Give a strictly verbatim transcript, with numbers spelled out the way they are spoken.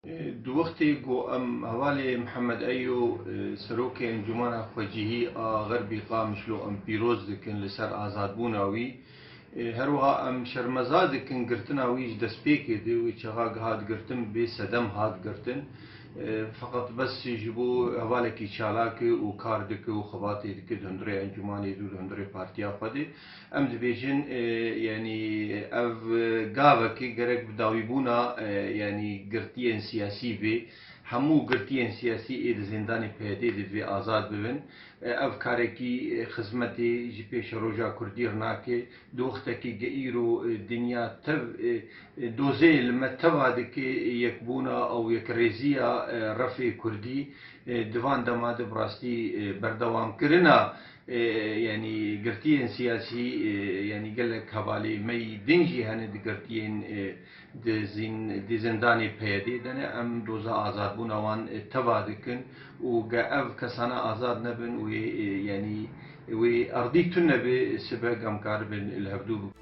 Di wextê ku em hevalê Mihemed Eyo, e, serokê Encûmena Xwecihî a Xerbî Qamişlo em pîroz dikin li ser azadbûna wî, e, her wiha em şermeza dikin girtina wî ji destpêkê de, wê çaxa hat girtin, bê sedem hat girtin. E, feqet bes ji bo hevalekî çalak e û kar dike û xebatê dike di hundirê encûmanê de û di hundirê partiya xwe de. Em dibêjin, e, yanî ev, e, gavekê gerek bi dawîbûna, e, yanî girtiyên siyasî bê. Hemû girtiyên siyasî ê di zîndanê P Y D'ê de divê azad bibin. E, ev karekî, e, xizmetê ji pêşeroja Kurdî re nake. Di wextekî ge îro, e, dinya tev, e, e, dozê li me teva dike, e, yekbûna ew yekrêziya, e, refê Kurdî, e, di van dema de bi rastî, e, berdewamkirina e, yanî girtiyên siyasî, e, yanî gelek hevalê me yî din jî hene di girtiyên, e, di zîn-, di zindanê P Y D'ê de ne. Em doza azadbûna wan, e, teva dikin û ge ev kesana azad nebin, wê, e, yanî wê erdî tune be, sibe ge em karibin li hevdû bikin.